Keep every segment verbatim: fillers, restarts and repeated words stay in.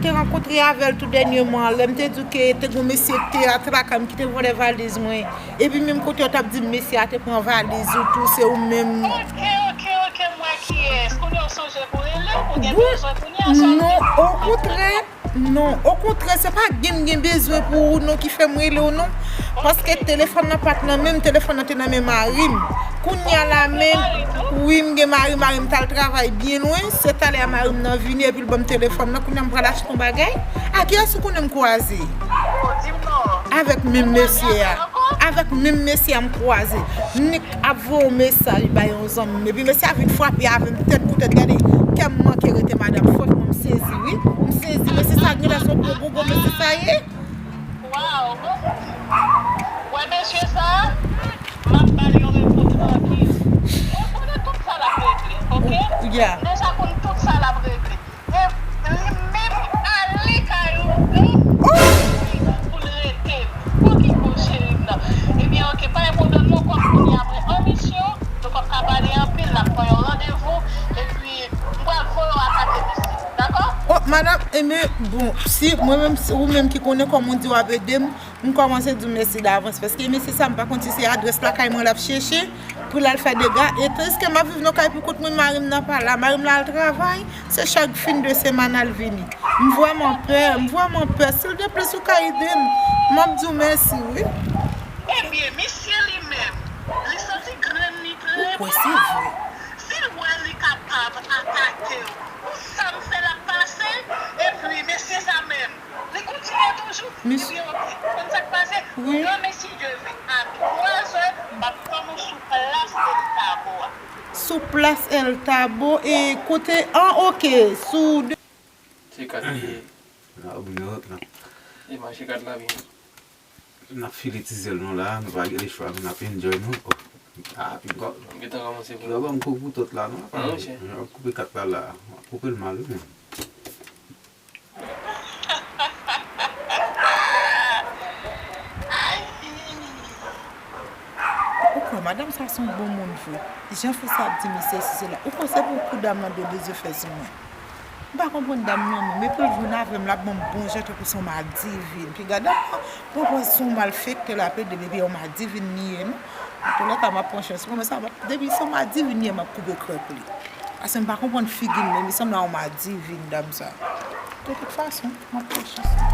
Te rankontre avè l tou dènyèman, lè m te di w ke te gon mesye ki te antre lakay m ki te vòlè valiz mwen. Epi menm kote yo t ap di m mesye a te pran valiz ou tou, se ou menm. Ok, ok, ok, m wè kiyès. Kounye a w sonje pou rele, ou gen bezwen kounye a, sa w di? Non, okontrè, non, okontrè, se pa gen m gen bezwen pou ou non ki fè m rele w non. Paske telefòn nan pa t nan men m, telefòn nan te nan men mari m. Kounye a la menm, wi, m gen mari, mari m t al travay byen lwen, se talè a mari m nan vini epi l ban m telefòn nan, kounye a m pral achte yon bagay. A kiyès ou konnen m kwaze? Avèk menm mesye a. Avèk menm mesye a m kwaze. Nik ap voye yon mesaj bay yon zanmi m. Epi mesye a vin frape avè m tèt pou tèt. Gade, kè m manke rete madanm. Franchman, m sezi, wi. M sezi. Mesye sa genlè se yon gwo gwo mesye sa ye. Waw, bon. Wè mesye sa, m ap ba l yon repo trankil. Ou konnen tout sa l ap regle, ok? M deja konn tout sa l ap regle. E li menm ale kay ou pou l rete. Pou ki kou cheri m nan. Ebyen, ok, pa gen pwoblèm non, kòm kounye a mwen an misyon, nou p ap ka pale anpil, n ap pran yon randevou, epi m pral voye w ak akademisi, dakò? Oh, madanm, ebyen, bon, si mwen menm, si ou menm ki konnen kòman w di w ap ede m, m kòmanse di w mèsi davans, paske mesye sa, m pa konn si se adrès lakay mwen l ap chèche, pou l al fè dega. E tandiske m ap viv nan kay pou kont mwen, mari m nan pa la, mari m la al travay, se chak fen de semèn al vini. M vrèman pè, m vrèman pè. Si l deplase ou ka ede m, m ap di w mèsi, wi. Ebyen, misye li menm, li santi grenn li trè pran. Si l wè li kapab atake w, pou sa m fè l ap pase, epi mesye sa menm, li kontinye toujou. Ebyen, ok. Konn sa k pase? Wi. Yon mesye devin a twazè, m ap tann ou sou plas El Tabo a. Sou plas El Tabo, e kote, an, ok, sou de. Se kat li ye. N ap oblije rant lan. E mache kat la byen. N ap file ti zèl nou la, nou pa gen lechwa, nou n ap enjoy nou. Oh. Ah, piga. Gentan kòmanse pou. Piga ban m kou pou tout la, non? Ah, monchè. N ap koupe kat la la. N ap koupe l mal, wi, menm. Ou kwè madanm sa se yon bon moun vre? Jan fi sa ap di misye si se la. Ou kwè se pou kou dam nan de bezwen fè sou mwen? M pa konprann dam nan menm. Epi l jwenn avè m, l ap ban m bon jan tankou se yon madivin. Piga dam nan, mwen kwè se yon malfektè l ap ede m, epi yon madivin li ye, non? Antoulèka, m ap pran chans mwen, men sa m ap, depi se yon madivin li ye, m ap koupe krèk li. Paske m pa konprann figi l, men li sanble a yon madivin, dam sa. De tout fason, m ap pran chans mwen.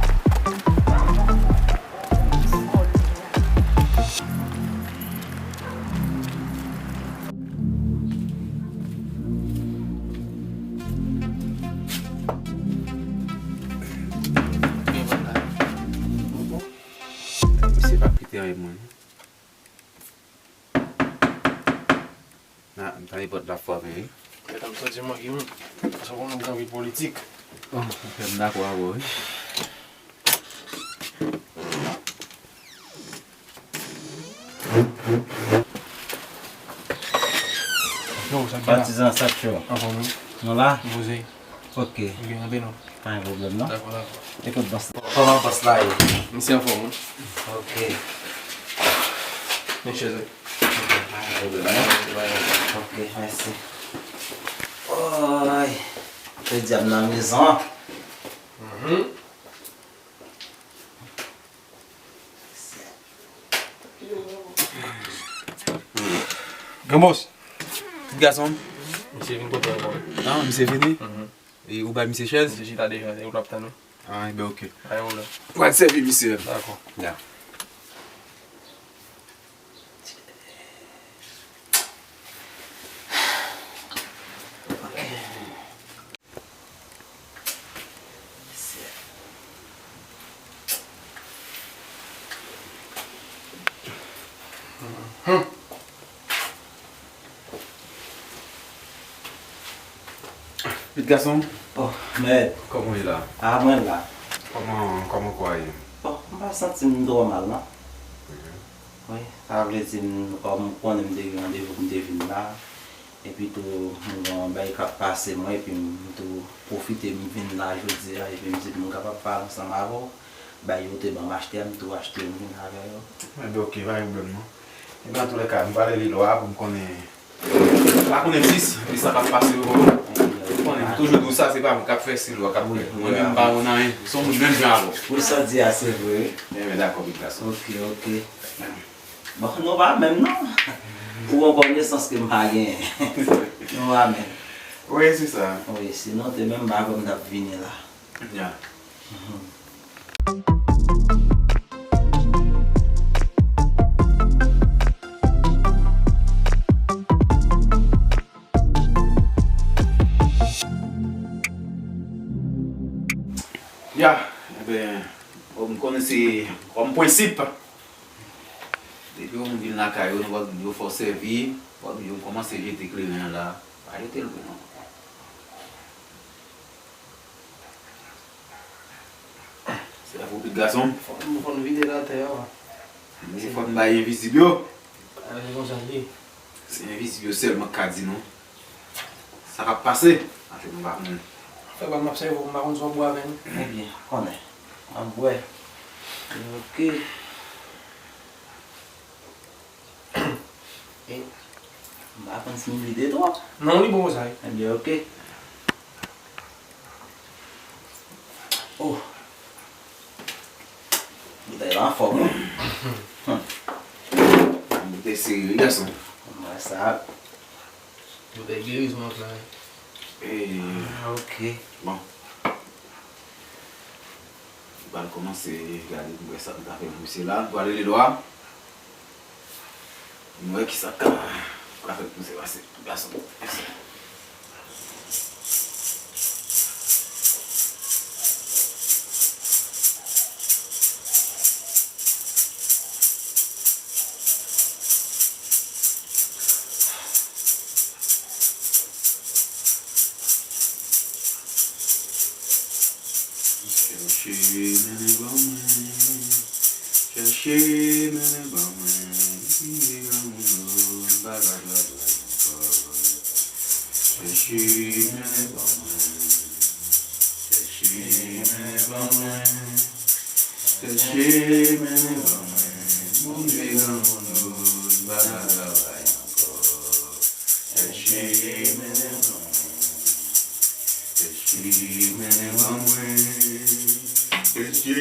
Misye p ap kite anyen mwen. Na, m ta nenpòt la fwa, men wi. Kèt, m santi m manke moun. Paske w konnen m gen anpil politik. Bon, m dakò avè w, wi. Yo, sa k gen la? Patizan, sa k cho? Anfòm, wi. Nou la? M poze. Ok. Ok, antre non. Pa gen pwoblèm, non. Dakò, dakò. Ekout, bòs la. Kòman bòs la ye? Misye anfòm, wi. Ok. Men chèz, wi. Ok, pa gen pwoblèm, non. Ok, mèsi. Oy. Fè dyab nan mezon an. Mhm. Granmòs, ti gason. Misye vin kote w ankò. Ah, misye vini? Mhm. E ou bay misye chèz? Misye chita deja, e ou t ap tann ou. Ah, enben, ok. Pa gen pwoblèm. Ou al sèvi misye. Dakò. Ya. Pitit gason m. Oh, mèt. Kòman w ye la? Ah, mwen la. Kòman, kòman kò a ye? Bon, m pa santi m twò mal, non. Ok. Wi, sa vle di m, kòm ou konnen m te gen randevou pou m te vin la, epi tou, m gen yon bagay k ap pase mwen, epi m tou pwofite m vin la jodi a, epi m di m kapab pale ansanm avè w, bagay yo te ban m achte a, m tou achte, m vin avè yo. Enben, ok, pa gen pwoblèm non. Enben, antoulèka, m pral rele lwa pou m konnen, pa konnen plis, de sa k ap pase yo, ou konnen, Toujou di w sa, se pa mwen k ap fè, se lwa k ap fè. Mwen menm, m pa konn anyen. Se yon moun menm jan avè w. Wi, sa w di a, se vre, wi. Enben, dakò, pitit gason. Ok, ok. Bon, nou pa menm, non. Ou gen konesans ke m pa genyen. Nou pa menm. Wi, se sa. Wi, sinon, te menm, m pa konn m t ap vini la. Ya. Ya, enben, bon, m konnen se kòm prensip. Depi yon moun vin lakay ou, nou pa di yo fò sèvi, pa di yo kòmanse jete kleren an la, pa jete l vre non. Se la pou pitit gason m. Fò n, fò n vide l atè a. Men fò n bay envizib yo. A, se konsa l ye. Se envizib yo sèlman k ka di nou sa k ap pase. Afè nou pa konn. Fè pa m ap sèvi w, m pa konn sa w bwè avè m. Ebyen, konnen. M ap bwè. Ok. E, m pa konn si m vide twòp. Non, li bon konsa, wi. Ebyen, ok. Oh. Boutèy la anfòm, wi. Boutèy serye, wi, gason. Mwen sa. Boutèy gerizon an la, wi. Eh. Ah, ok. Bon. M pral kòmanse gade pou m wè sa m ka fè pou misye la. M pral rele lwa. M wè kisa k ka, ka fèt pou se pase pou gason. Chèche mennen ban mwen. Chèche mennen ban mwen. Vin gen granmoun nou, m pa ka travay ankò. Chèche mennen ban mwen. Chèche mennen ban mwen. Chèche mennen ban mwen. Pou m vin granmoun nou, m pa ka travay ankò. Chèche mennen ban mwen. Chèche mennen ban mwen. Chèche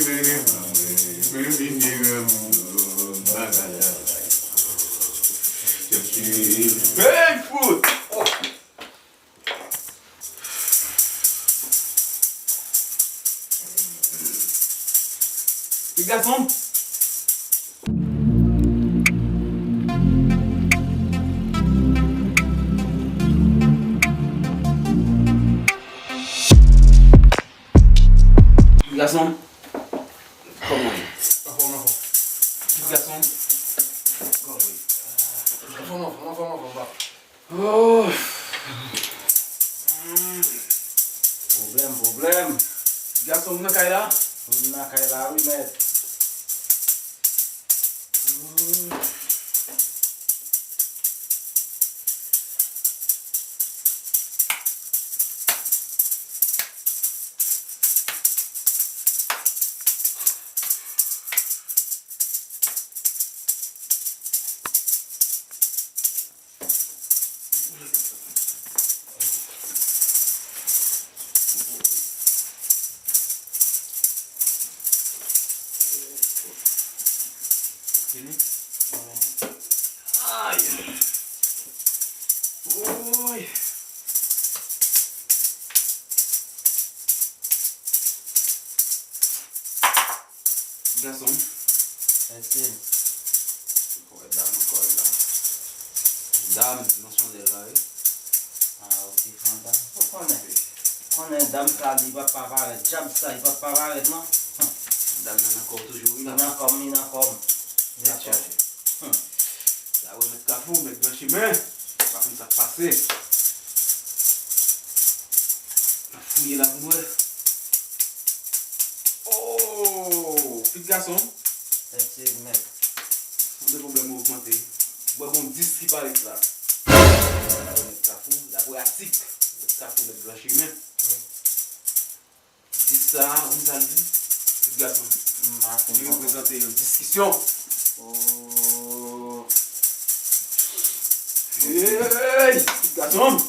mennen ban mwen. Mwen vin vye granmoun, m pa ka travay ankò. Chèche. Hey, fout! Oh! Ti gason. Ti gason. Kòman w ye? Anfòm, anfòm. Ti gason. Kòman w ye? Anfòm, anfòm, anfòm, anfòm, papa. Oh. Pwoblèm, pwoblèm. Gason, m nan kay la? Ou nan kay la, wi, mèt. Vini. Ay. Woy. Gason. Mèsi. Kòrèk la, non, kòrèk la. Dam nan chandèl la, wi. Ah, ok, fè yon dam. Ou konnen. Konnen dam sa, li p ap pa parèt. Djab sa, li p ap pa parèt, non. Hum. Dam nan nan kò w toujou, wi, la. Li nan kò m, li nan kò m. Li nan kò m. Tèt chaje. Hum. Sa wè mèt Kafou, mèt Gran Chimen. Pa konn sa k pase. N ap fouye la pou n wè. Oh! Pitit gason. Mèt, se mèt. Sanble pwoblèm yo ogmante. Wè gon dis ki parèt la. Mèt Kafou, dapre atik. Mèt Kafou, mèt Gran Chimen. Wi. Dis sa, ou konn sa l di? Pitit gason. M pa konn. Li reprezante yon diskisyon. Oh. Hey! Pitit gason.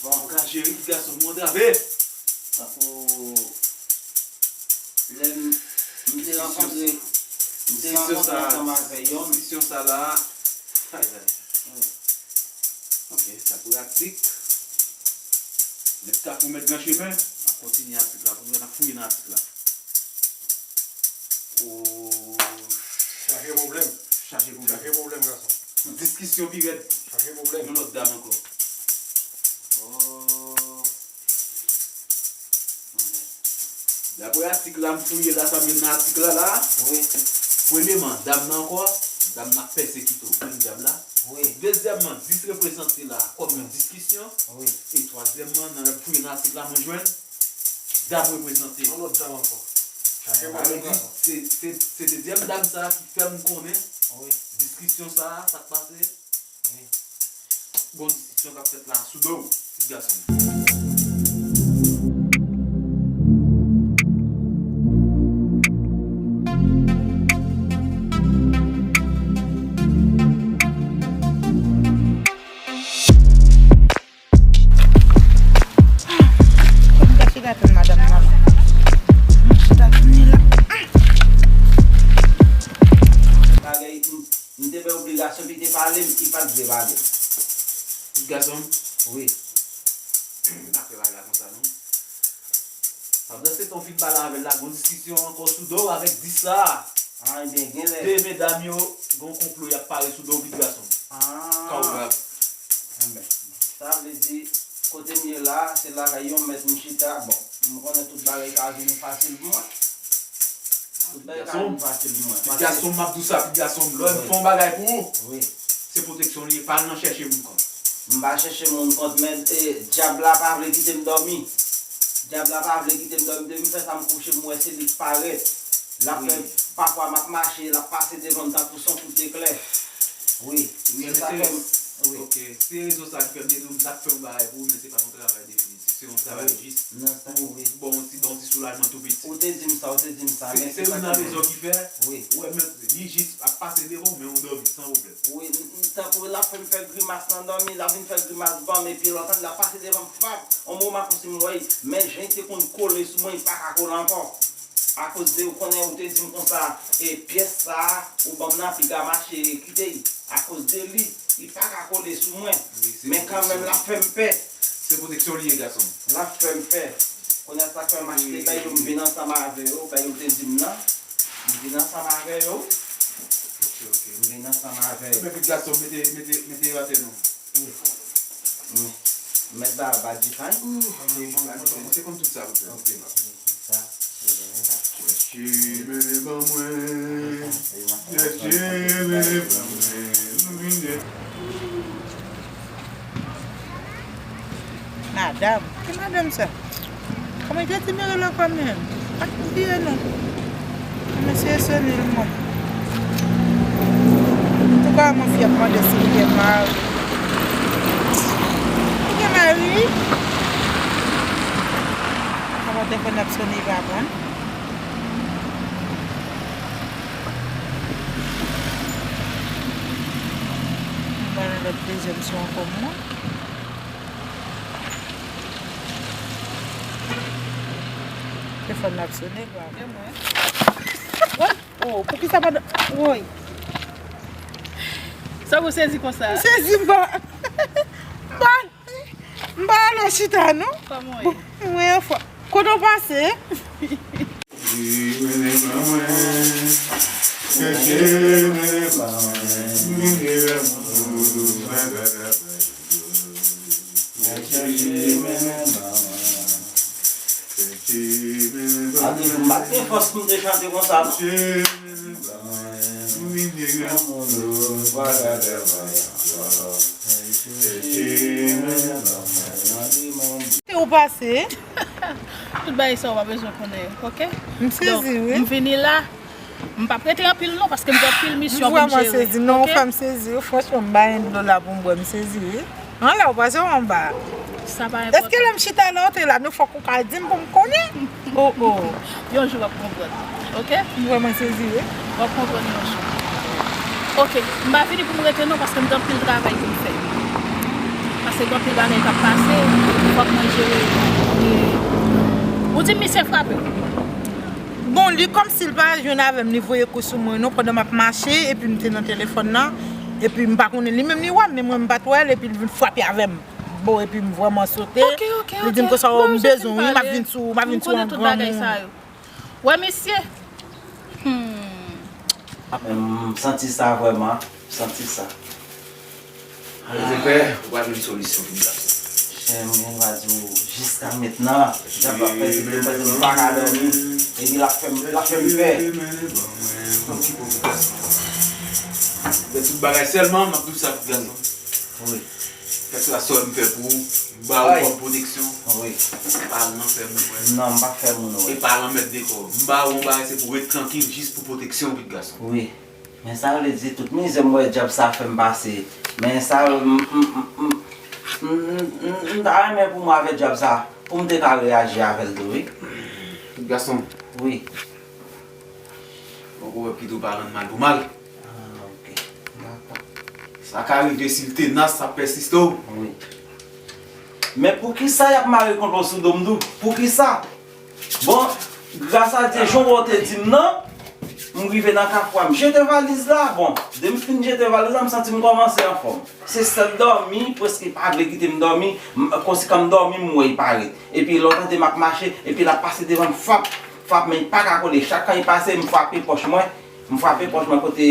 Angaje wi, gason, mwen antrave. Tankou lè m, m te rankontre, m te rankontre ansanm avè yonn. Diskisyon sa la. Ay, ay. Ok, sa pou atik. Mèt kafou, mèt gran chemen. N ap kontinye atik la, pou nou, n ap fouye nan atik la. Oh. Chaje pwoblèm. Chaje pwoblèm. Chaje pwoblèm, gason. Diskisyon pi rèd. Chaje pwoblèm. Yon lòt dam ankò. Oh. Daprè atik la, m fouye la, sa m jwenn nan atik la, la. Wi. Premyeman, dam nan ankò, dam nan ap pèsekite w, menm dyab la. Wi. Dezyèmman, dis reprezante la kòm yon diskisyon. Wi. E twazyèmman, nan lè m fouye nan atik la, mwen jwenn dam reprezante. Yon lòt dam ankò. Chaje pwoblèm, gason. Se, se, se dezyèm dam sa a ki fè m konnen diskisyon sa a, sa k pase. Wi. Gon diskisyon k ap fèt la sou do w, ti gason. Kòm ta chita tann madanm nan la. Chita tann li la. Bagay, m, m te fè obligasyon pou li te pale m, li pa t vle pale. Ti gason m? Wi. M pa fè bagay la konsa non. Pandan se tan w fin pale avè l la, gon diskisyon ankò sou do w avèk dis sa. Ah, ebyen, genlè. De medam yo, gon konplo y ap pare sou do w, ti gason m. Ah. Ka w grav. Enben, sa vle di, kote m ye la, se lakay yon mèt m chita. Bon, m konnen tout bagay ka vini fasil pou mwen. Tout bagay ka vini fasil pou mwen. Ti gason m, m ap di w sa, ti gason m. Lè m fè yon bagay pou ou, se pwoteksyon li ye, pa al nan chèche moun kont. M pa chèche moun kont, men, e, dyab la pa vle kite m dòmi. Dyab la pa vle kite m dòmi. Depi m fè sa, m kouche, m wè se li k parèt. L ap fè, pafwa m ap mache, l ap pase devan m tankou s on kout eklè. Wi, se sa k fè m, wi. Ok, se rezon sa ki fè m te di w m t ap fè yon bagay pou ou, men se pa t yon travay definitif, se yon travay jis pou ba w yon ti, ba w yon ti soulajman tou piti. Ou te di m sa, ou te di m sa, men se youn nan rezon ki fè, ou wè, men li jis ap pase devan w, men ou dòmi, san pwoblèm. Wi, m, m, tankou l ap fè m fè grimas nan dòmi, l ap vin fè grimas ban m, epi lòt an, l ap pase devan m, fap, yon moman kòmsi m wè, men jan l te konn kole sou mwen, li pa ka kole ankò. Akoz de ou konnen ou te di m konsa, e pyès sa a, ou ban m nan, piga mache kite l. Akoz de li, li pa ka kole sou mwen. Men kanmenm, l ap fè m pè. Se pwoteksyon li ye, gason m. L ap fè m pè. Kounye a, sa k fè m achte bèl yo, m vin ansanm avè yo, bèl yo te di m nan. M vin ansanm avè yo. Ok, ok. M vin ansanm avè yo. Ebyen, pitit gason m, mete, mete, mete yo atè non. Wi. M, m mèt ba, ba difay. Wi, wi, wi, se konn tout sa pou fè. Ok. Sa, se vre sa. Chèche mennen ban mwen. Chèche mennen ban mwen. Nou vin de Madanm. Ki madanm sa? Kòman Jezi mele la kanmenm? Pa t tiye non. Mesye sone l mwen. Antouka, mwen fi ap mande si li gen mari. Li gen mari? Apa telefòn ap sone, li pa pran. Mwen nan lòt dezyèm sou ankò mwen. Telefòn nan ap sone, kwa. Oh, poukisa pa nan, woy. Sa w sezi konsa? M sezi, m pa, m pa, m pa ale chita, non. Kòman w ye? Mwen anfòm. Kote w pase? Ate pou m pa t gen fòs pou m te chante konsa, non. Kote w pase? Tout bagay sa w pa bezwen konnen, ok? M sezi, wi. M vini la, m p ap rete anpil non, paske m gen anpil misyon pou m jere. M vrèman sezi. Non, ou fè m sezi, wi. Franchman, m pa gen dlo la pou m bwè, m sezi, wi. Anlè, ou pase ou anba? Sa pa enpòtan. Èske lè m chita la, ou te la, non, fòk ou ka di m pou m konnen? Oh, oh. Yon jou w ap konprann, ok? M vrèman sezi, wi. W ap konprann yon jou. Ok, m pa vini pou m rete non, paske m gen anpil travay pou m fè. Se gen anpil bagay k ap pase, fòk mwen jere. E, ou di misye frape w? Bon, li kòmsi l pa jwenn avè m, li voye kou sou mwen non, pandan m ap mache, epi m te nan telefòn nan, epi m pa konnen li menm li wè m, men mwen m pa t wè l, epi l vin frape avè m. Bon, epi m vrèman sote. Ok, ok, ok. Li di m konsa, "Oh, m bezwen w wi, m ap vin sou, m ap vin sou an granmoun." Wè, mesye. Hmm. M santi sa vrèman, m santi sa. Mwen te pè, ou pa jwenn solisyon pou gason. Chè, mwen va di w, jiska mentnan, djab la fè di m, fè di m pa ka dòmi. Epi l ap fè m, l ap fè m pè. Gen tout bagay sèlman, m ap di w sa pou gason. Wi. Kèlkeswa sa m fè pou ou, m ba ou kòm pwoteksyon. Wi. Pa al nan fè moun wè. Non, m pa fè moun wè. E pa al anmède kò w. M ba ou yon bagay, se pou w ret trankil jis pou pwoteksyon w, pitit gason. Wi. Men sa vle di, tout mizè m wè djab sa fè m pase. Men sa, m, m, m, m, m, m, m ta renmen pou mwen avè djab sa, pou m te ka reyaji avè l tou, wi. Pitit gason. Wi. Bon, ou wè pito pa rann mal pou mal. Ah, ok. Dakò. Sa ka rive si l tenas, sa pèsiste w. Wi. Men poukisa y ap mare konplo sou do m tou? Poukisa? Bon, gras a Dye, jan w te di m nan, m rive nan Kafou a, m jete valiz la. Bon, depi m fin jete valiz la, m santi m kòmanse anfòm. Se sèl dòmi, prèske pa vle kite m dòmi, m, konsi kan m dòmi, m wè l parèt. Epi lè w tande m ap mache, epi l ap pase devan m, fap, fap, men l pa ka kole. Chak kan l pase, m frape pòch mwen, m frape pòch mwen kote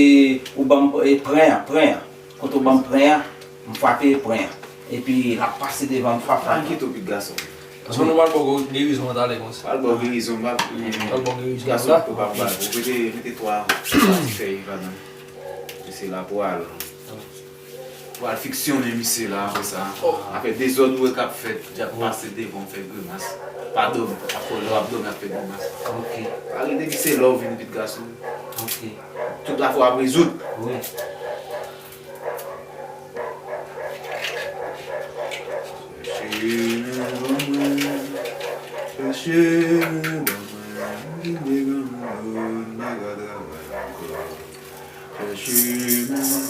ou ban m, e, pren an, pren an. Kote w ban m pren an, m frape pren an. Epi l ap pase devan m, frap, frap. Pa enkyete w, pitit gason. Paske nou pral ba w gerizon an talè konsa. Pral ba w gerizon, m pa. Pral ba w gerizon an la. Gason, ou pa pral. Ou mete, mete twa pati fèy ladan. Misye la pou al. Pou al fiksyonnen misye la, konsa. Afè dezòd ou wè k ap fèt, djab pase devan w fè grimas. Pa dòmi, afè lè w ap dòmi ap fè grimas. Ok. Pa rete misye lè w vini, pitit gason. Ok. Tout afè w ap rezoud. Wi. Chèche men ban mwen, chèche men ban mwen, m kite granmoun yo, m pa ka travay ankò. Chèche men ban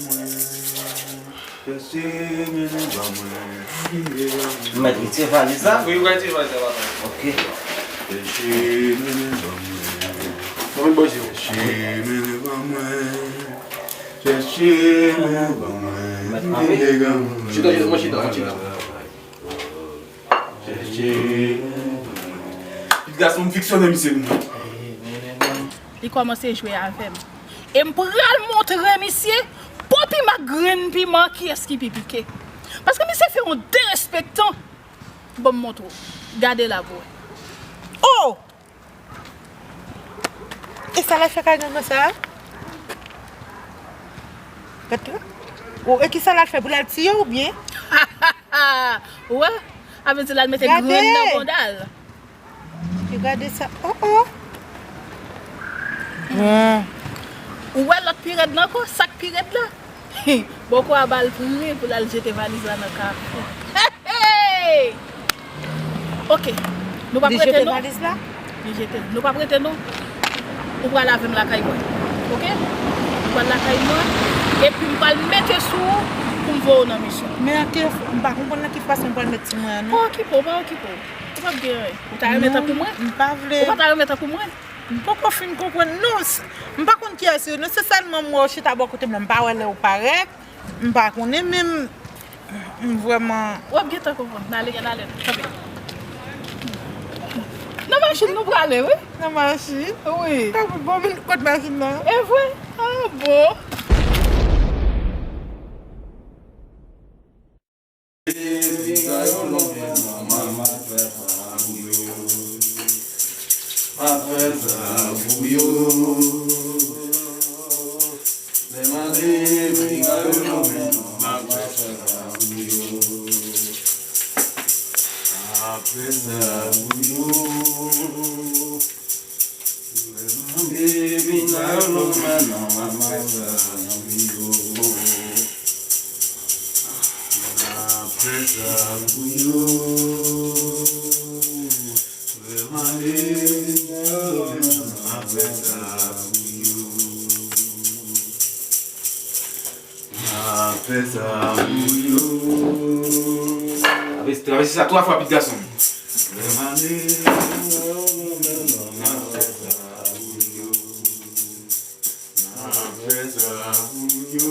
mwen, chèche men ban mwen. Chèche men ban mwen. Ou mèt retire valiz la? Wi, ou ka retire valiz la, papa. Ok. Chèche men ban mwen. Bon, men bon, chèche men ban mwen. Chèche men ban mwen. Mèt kanpe. Chita, chita, mwen chita, mwen chita. Chèche men ban mwen. Pitit gason, m fiksyone misye pou mwen. Li kòmanse jwe avè m. E m pral montre misye, po piman ak grenn piman, kiyès ki pi pike. Paske misye fè yon derespektan. Ban m montre w. Gade la pou w wè. Oh! E sa l al fè kay granmoun sa a? Gade. Oh, e kisa l al fè? Pou l al tiye w oubyen? Ou wè? Sa vle di l al mete grenn nan bonda l. Gade sa. Oh, oh. Bon. Ou wè lòt pi rèd nan ko? Sa k pi rèd la? Bòkò a ba l pri pou l al jete valiz la nan kafou. Hey, hey! Ok. Nou p ap rete non. Li jete valiz la? Li jete l. Nou p ap rete non. Ou pral avè m lakay mwen. Ok? Ou pral lakay mwen. Epi m pral mete sou ou pou m voye w nan misyon. Men an telefòn, m pa konprann nan ki fason m pral met ti mwen an non. Pa okipe w, pa okipe w. Ou p ap gen anyen. Ou ta renmen tankou mwen? Non, m pa vle. Ou pa ta renmen tankou mwen? M poko fin konprann non. S-, m pa konn kiyès yo non. Se sèlman m wè w chita bò kote m la. M pa wè lè w parèt. M pa konnen menm. M vrèman. W ap gentan konprann. N ale, n ale. Kanpe. Nan machin nou prale, wi. Nan machin? Wi. Kanpe, bon, men kot machin nan? E vre? Ah, bon. Piga yo lonmen nan, m ap fè sa pou yo. M ap fè sa pou yo. Lè m ale, piga yo lonmen nan, m ap fè sa pou yo. M ap fè sa pou yo. Lè m ale, piga yo lonmen nan, m ap fè sa pou yo. M ap fè sa pou yo. Lè m ale, piga yo lonmen nan, m ap fè sa pou yo. Fè sa pou yo. Travèse, travèse sa twa fwa, pitit gason m. Lè m ale, m ap fè sa pou yo. M ap fè sa pou yo.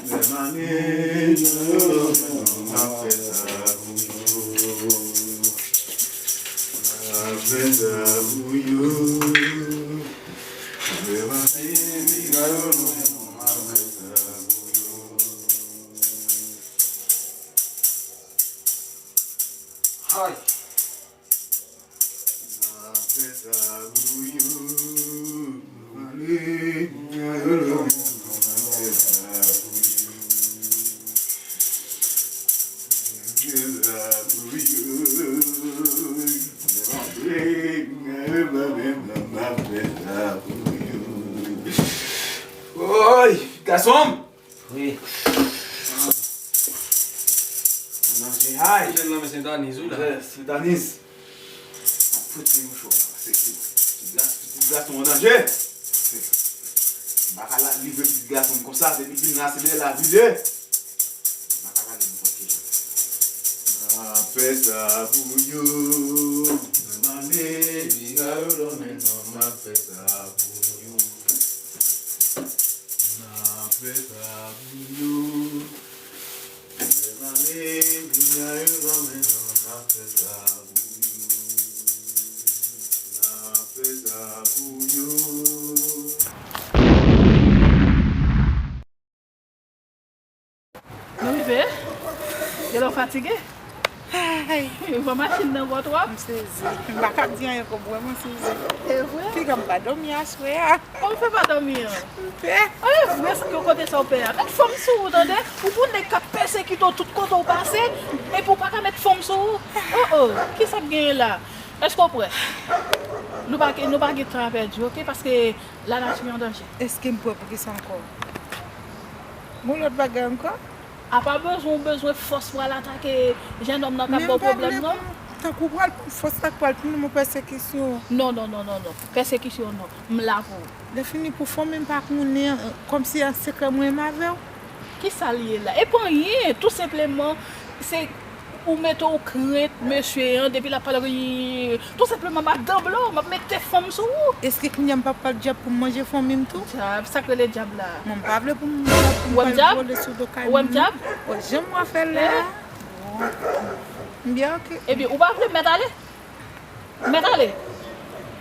Lè m ale, m ap fè sa pou yo. M ap fè sa pou yo. Lè m ale, piga yo, non, non, m ap fè sa pou yo. Hay! M ap fè sa pou yo. Woy, gason m! Wi. Manje hay. Jèn nan men Sentaniz, wi, la. Jèn Sentaniz. Fout ti mouchwa la, pase ti, ti glas, ti gason an danje. M pa ka la, livre pitit gason m konsa, depi l vin la, se dèyè l ap vide. M pa ka lage nenpòt ki jan. M ap fè sa pou yo. Mande piga yo, non, men non, m ap fè sa pou yo. M ap fè sa pou yo. Lè m ale, piga yo, non, men non, m ap fè sa pou yo. M ap fè sa pou yo. Nou rive? Genlè w fatige? Ay, ou pran machin nan gwo twòp? M sezi. M pa ka di anyen kòm wè mwen sezi. E vre? Piga m pa dòmi aswè a. Kòman w fè pa dòmi an? M pè. E vre, ki kote sa w pè a? Met fanm sou ou, tande? Ou pou nèg k ap pèsekite w tout kote w pase, epi w pa ka met fanm sou ou? Oh, oh, kisa k genyen la? Èske w prè? Nou pa gen, nou pa gen tan a pèdi, oke? Paske lanati an danje. Èske m prè pou kisa ankò? Gon lòt bagay ankò? Apa bezwen, ou bezwen fòs pou al atake jennonm nan k ap ba w pwoblèm, non? Tankou pral pran fòs la k pral pran m pèsekisyon. Non, non, non, non, non. Pèsekisyon, non. M la pou ou. Lè fini pou fanmi m pa konnen, kòmsi an sekrè mwen menm avè w. Kisa l ye la? E pa anyen, tou senpleman, se ou mete w krent mesye an, depi l ap pale, tou senpleman, m ap danble w, m ap mete fanm sou ou. Èske kounye a m p ap pral djab pou m manje fanmi m tou? Djab, sa k rele djab la? Mwen, m pa vle pou m djab pou m pral vole sou do kay moun. Ou wè m djab? Ou wè djab? Ou wè jan m wè fè l la? M byen, oke. Ebyen, ou pa vle m mèt ale? Mèt ale.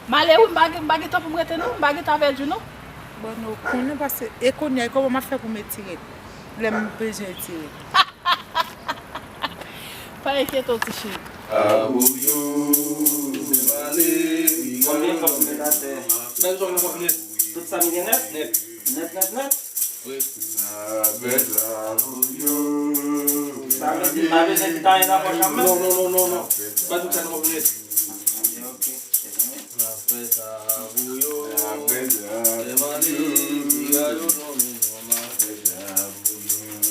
M ale wi, m pa gen, m pa gen tan pou m rete non, m pa gen tan a pèdi non. Bon, nou konnen paske e kounye a, e kòman m ap fè pou m etire? Lè m bezwen etire. Pa enkyete w, ti cheri. Abouyo, m ale, konbyen tan pou met atè? Menm jan nou konbyen? Tout sa m gen nèt? Nèt. Nèt, nèt, nèt. Sa vle di m pa bezwen kite anyen nan pòch an menm? Non, non, non, non, non. Pa tout sa nan pòch nèt. Ok, ok.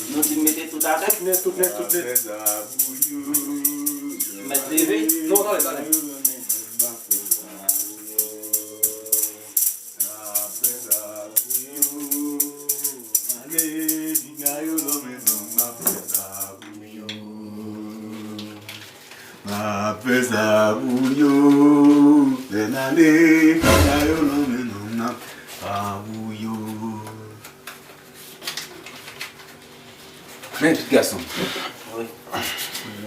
Nou di m mete tout atè? Tout nèt, tout nèt, tout nèt. Mèt leve? Non, talè, talè. Apre sa pou yo, ale, piga yo, non, men non, m ap fè sa pou yo. M ap fè sa pou yo, fè n ale, piga yo, non, men non, m ap fè sa pou yo. Men pitit gason m. Wi.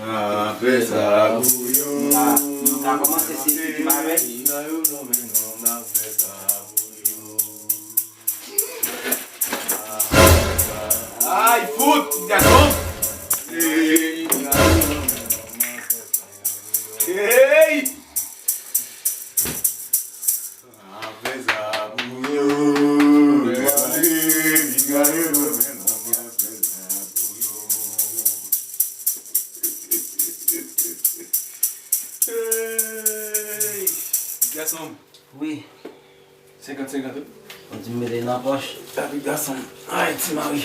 Apre sa pou yo. Nou ka, nou ka kòmanse si pitit m avè. Ay, fout, pitit gason m. Hey! Apre sa pou yo, gade, piga yo, men non, apre sa pou yo. Hey! Gason m. Wi. Senkant senkant, wi. Ou di m mete nan pòch. Gade gason m. Ay, ti mari.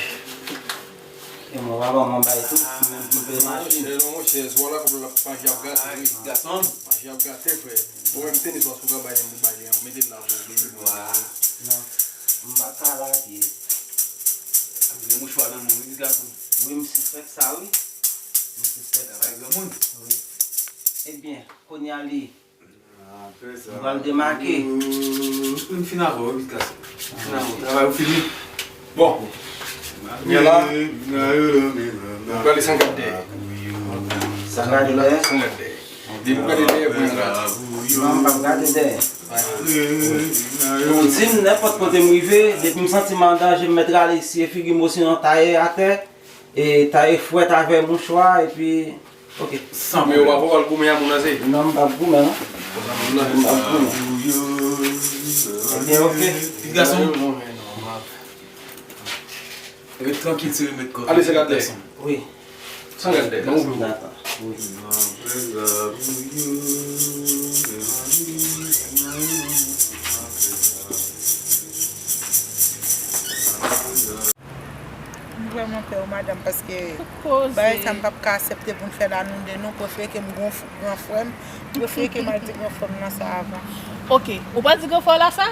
E mwen, papa, mwen bay tout, mwen, mwen peye machin. Monchè, non, monchè, swa la kòb la maji ap gate, wi. Gason. Maji ap gate, frè. Bon, menm tenis, ou ka bay menm pou bay li, mete l la pou ou, baby boy. Non, m pa ka lage. Mouchwa nan men w, wi, gason. Wi, m sispèk sa, wi. M sispèk sa. Travay granmoun. Wi. Ebyen, kounye a li. Ah, fè sa. M pral demake. M fin avè w, wi, gason. M fin avè w. Travay ou fini. Bon. Kounye a la, nou prale san gade dèyè. San gade dèyè? San gade dèyè. Depi w gade dèyè, pou yon gade. Non, m p ap gade dèyè. Ou di m nenpòt kote m rive, depi m santi m an danje, m mèt rale eseye figi m osi nan taye atè, e taye fwèt avè mouchwa, epi, oke. San pwoblèm. Men ou pa pral goumen a moun nan se? Non, m p ap goumen, non. M p ap goumen. Ebyen, oke. Pitit gason. Ret trankil, se remèd kò. Ale, se gade. Wi. San gade, non, ouvri. Dakò. Wi. M vrèman pè w, madanm, paske bagay sa m p ap ka aksepte pou n fè la nou de nou, prefere ke m gon f-, gran frè m, prefere ke m al di gran frè m nan sa avan. Oke, ou pral di gran frè w la sa?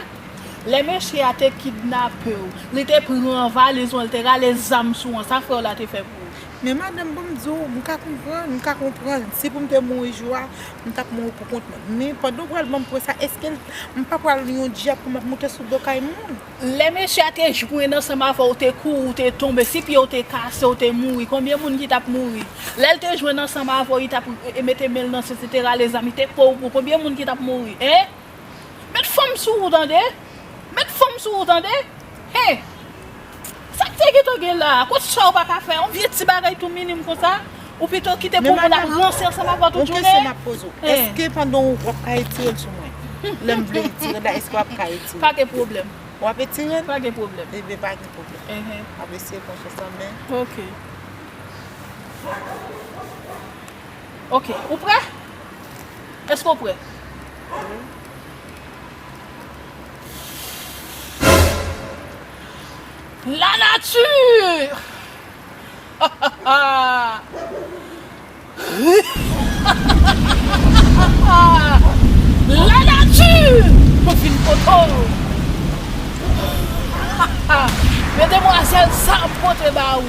Lè mesye a te kidnape w, li te pran valiz ou an, li te rale zam sou ou an, sa frè w la te fè pou ou? Men madanm, ban m di w, m ka konprann, m ka konprann. Si pou m te mouri jou a, m t ap mouri pou kont mwen. Men pandan w pral ban m prè sa, èske l, m pa pral yon dyab pou m ap moute sou do kay moun? Lè mesye a te jwenn ansanm avè w, te kouri, ou te tonbe, si pye w te kase, ou te mouri, konbyen moun ki t ap mouri? Lè l te jwenn ansanm avè w, li t ap, e, mete men l nan syèl, li te rale zam, li te pran w pou konbyen moun ki t ap mouri? Hein? Met fanm sou ou tande. Met fanm sou ou tande. Hen. Sa k te gentan gen la? Kot sa w pa ka fè? Yon vye ti bagay tou minim konsa. Ou pito kite pou moun ap ranse ansanm avè w tout jounen. Men madanm, yon kesyon m ap poze w. Èske pandan w, w ap ka etire l sou mwen? Lè m vle etire l la, èske w ap ka etire l? Pa gen pwoblèm. W ap etire l? Pa gen pwoblèm. Ebyen, pa gen pwoblèm. Enhen. W ap eseye pran chans lan, men. Oke. Oke, ou prè? Èske w prè? La nature! La nature! Mwen vin poto! Men demwazèl sa ap pote ba ou.